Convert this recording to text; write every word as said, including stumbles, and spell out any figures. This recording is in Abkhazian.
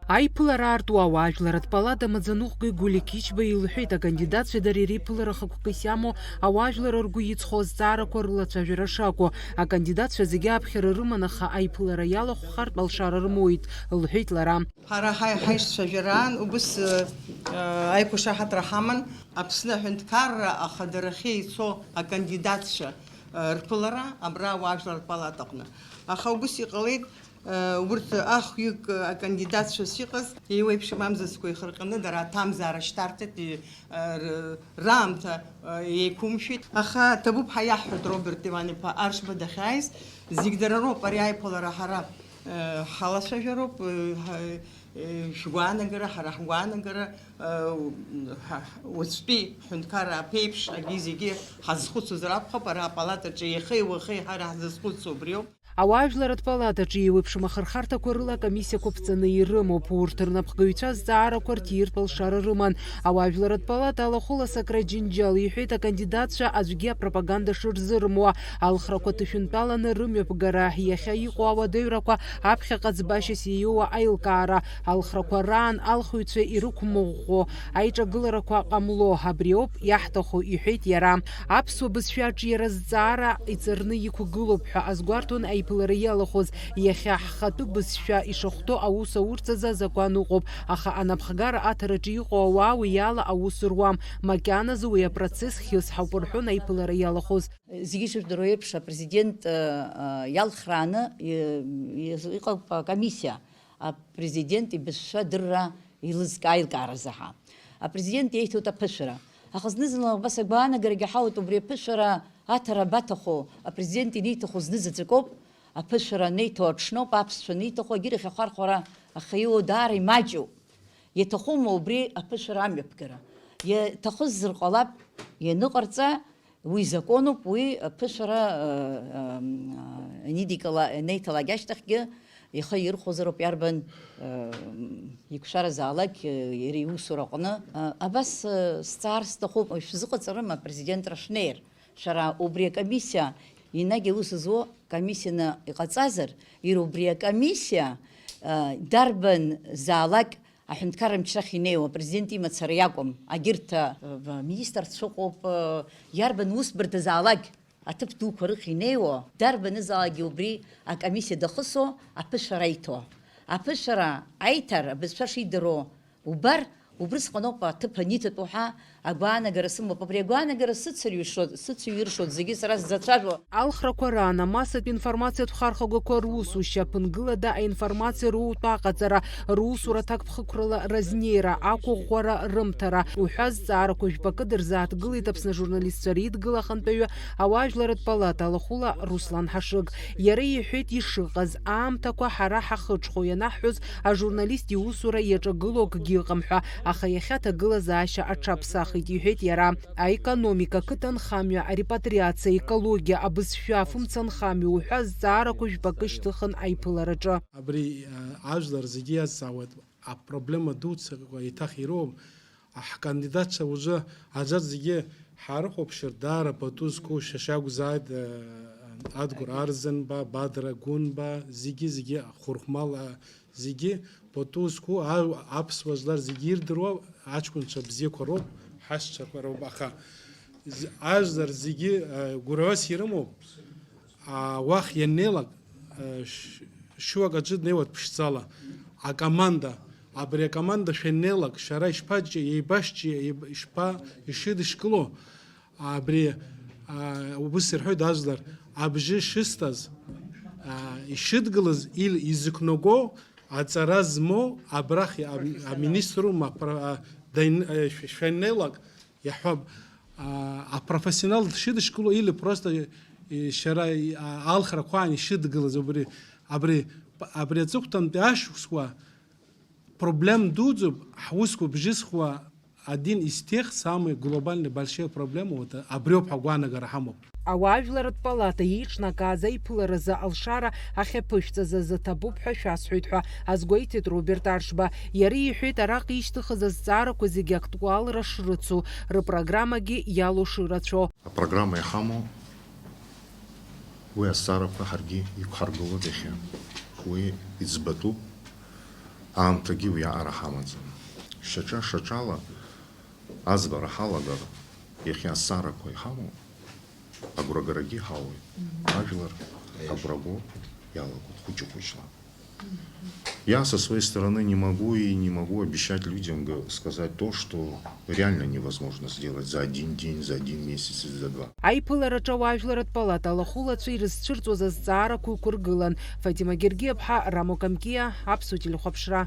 Аиԥылара аартуа ауаажәларратә палата амаӡаныҟәгаҩ Гулиа Қьычба илҳәеит, акандидатцәа дара иреиԥылара хықәкыс иамоу ауаажәлар ргәы иҵхо азҵаарақәа рылацәажәара шакәу. Акандидатцәа зегьы аԥхьара рыман, аха аиԥылара иалахәхартә алшара рымоуит, лҳәеит лара. Ҳара ҳаи-, ҳаицәажәараан убыс, э, э, аиқәшаҳаҭра ҳаман, Аԥсны аҳәынҭқарра ахадарахьы ицо акандидатцәа, э, рԥылара абра ауаажәларратә палатаҟны. Аха убыс иҟалеит, э, урҭ ахҩык, э, акандидатцәас иҟаз, еиуеиԥшым амзызқәа ихырҟьаны дара аҭамзаара шьҭарҵеит, и-, э, р-, раамҭа, э, еиқәымшәеит. Аха ҭабуп ҳәа иаҳҳәоит Роберт Иван-иԥа Аршба дахьааиз, зегь дара роуп ари аиԥылара ҳара Ҳалацәажәароуп, ҳа-, шәгәаанагара, ҳара ҳгәаанагара, ҳа-, уаҵәтәи ҳҳәынҭқарра аԥеиԥш агьи зегьы ҳазхәыцуазар акәхап, ара апалатаҿы иахеи уахеи ҳара ҳзызхәыцуа убриоуп. Ауаажәларратә палатаҿы еиуеиԥшым ахырхарҭақәа рыла акомиссиақәа ԥҵаны ирымоуп. Урҭ рнапхгаҩцәа азҵаарақәа рҭиртә алшара рыман. Ауаажәларратә палата алахәыла Сакрат Џьынџьал иҳәеит, акандидатцәа аӡәгьы апропаганда шырзырымуа, алхрақәа ҭышәынтәаланы рымҩаԥгара, иахьа иҟоу ауадаҩрақәа аԥхьаҟа ӡбашьас иаиоуа аилкаара, алхрақәа раан алхыҩцәа ирықәмыӷәӷәо аиҿагыларақәа ҟамло, абри ауп иаҳҭаху, иҳәеит иара. Аԥсуа бызшәа аҿиара азҵаара иҵарны иқәгылоуп ҳәа азгәарҭон аиԥылара иалахәыз, иахьа ҳхатәы бызшәа ишахәҭоу аус аурҵазы азакәан ыҟоуп, аха анапхгара аҭараҿы иҟоу ауаа уи ала аус руам, макьаназы уи апроцесс хьысҳауп рҳәон аиԥылара иалахәыз. Зегьы ишыжәдыруа еиԥш, апрезидент, э, э, иалхрааны, э, иҟоуп акомиссиа, апрезидент ибызшәа адырра еилызкаа аилкааразы ҳәа. Апрезидент иеиҭоит аԥышәара. Аха зны-зынла убас агәаанагарагьы ҳауеит, убри аԥышәара аҭара абаҭаху, апрезидент ианиҭаху зны-заҵәык ауп, аԥышәара анеиҭо аҽноуп, аԥсшәа аниҭаху, агьырахь ахәархәара ахьиоу даара имаҷуп. Иаҭахума убри аԥышәара амҩаԥгара? Иаҭахызар ҟалап, ианыҟарҵа, уи законуп, уи аԥышәара, э, э, анидикыла-, анеиҭалак ашьҭахьгьы ихы ирхәозароуп, иарбан, э, иқәшәаразаалак, э, иара иусураҟны. Э, абас, э, сҵаар сҭахуп, шәзыҟаҵарыма апрезидентра шәнеир? Шәара убри акомиссиа, енагь аус зуа комиссианы иҟаҵазар, иара убри акомиссиа, э, дарбанзаалак аҳәынҭқарра мчрахь инеиуа, апрезидент имацара иакәым, агьырҭ, э, министрцәа ыҟоуп, э, иарбан усбарҭазаалак аҭыԥ дуқәа рыхь инеиуа, дарбанызаалакгьы убри акомиссиа дахысуа, аԥышәара аиҭо. Аԥышәара аиҭар, абызшәа шидыруа убар, убрысҟаноуп аҭыԥ аниҭатәу ҳәа агәаанагара сымоуп. Абри агәаанагара сыцырҩышоит, сыцыҩиршоит зегьы сара сзацәажәо. Алхрақәа раан амассатә информациатә хархәагақәа русушьа, ԥынгылада аинформациа рутә аҟаҵара, русура аҭакԥхықәрала разнеира, ақәыӷәӷәара рымҭара уҳәа азҵаарақәа жәпакы дырзааҭгылеит Аԥсны ажурналистцәа реидгыла ахантәаҩы, ауаажәларратә палата алахәыла Руслан Ҳашыг. Иара иҳәеит ишыҟаз, аамҭақәа ҳара ҳахыҽхәо ианаҳҳәоз, ажурналист иусура иаҿагыло акгьы ыҟам ҳәа, аха иахьа аҭагылазаашьа аҽаԥсахит, иҳәеит иара. Аекономика, ақыҭанхамҩа, арепатриациа, аекологиа, абызшәа, афымцамхамҩа уҳәа азҵаарақәа жәпакы шьҭыхын аиԥылараҿы. Абри, а, ажәлар зегьы иазҵаауеит, апроблема дуцәа еиҭах ироуп. Ҳкандидатцәа уажәы аӡәаӡәгьы ҳаарыхәаԥшыр, даара пату зқәу шьа-, шьакәзааит, э, Адгәыр Арзанба, Бадра Гәынба, зегьы, зегьы, Хәырхәмал, а, зегьы пату зқәу, а-, аԥсуа жәлар зегьы ирдыруа аҷкәынцәа бзиақәа роуп, ҳашьцәақәа роуп, аха з-, ажәлар зегьы, э, гәырҩас ирымоуп. А, уахь ианнеилак, э, ш-, шьуак аҿы днеиуеит ԥшӡала. Акоманда, абри акоманда шәаннеилак, шәара ишԥаҷ-, еибашьчи, еиб-, ишԥа-, ишыдышкыло? Абри, а, убыс ирҳәоит ажәлар, абжьы шысҭаз, а, ишыдгылаз, ил-, изықәнаго, аҵара змоу, абрахь, а, аминистру, ма-, пра-, а, дайн-, а, шә-, шәаннеилак, иаҳҳәап, а, апрофессионал дшыдышкыло или просто, э, шьара, а, алхрақәа аан ишыдгылаз убри, абри, абри аҵыхәтәантәи ашықәсқәа проблем дуӡӡоуп, ҳусқәа бжьысхуа, один из тех самых глобальных больших проблем, вот, абриоуп ҳәа агәаанагара ҳамоуп. Ауаажәларратә палата иеиҿнакааз аиԥыларазы алшара ахьаԥышәҵаз азы ҭабуп ҳәа шәасҳәоит ҳәа азгәеиҭеит Роберт Аршба. Иара иҳәеит, араҟа ишьҭыхыз азҵаарақәа зегьы актуалра шрыцу, рпрограммагьы иалоу шырацәоу. Апрограмма иҳамоу, уи азҵаарақәа ҳаргьы иқәҳаргылоит иахьа. Уи иӡбатәуп. Аамҭагьы уи аҟара ҳамаӡам. Шьаҿа-шьаҿала аӡбара ҳалагар, иахьа азҵаарақәа иҳамоу агәрагарагьы ҳауеит. Ажәлар агәра го иалагоит хәыҷы-хәыҷла. Я со своей стороны не могу и не могу обещать людям г- сказать то, что реально невозможно сделать за один день, за один месяц или за два. Аиԥылараҿы ауаажәларратә палата алахәылацәа ирызцәырҵуаз азҵаарақәа ықәыргылан. Фатима Гергиаԥҳа, Рамо Камкиа, Аԥсуа телехәаԥшра.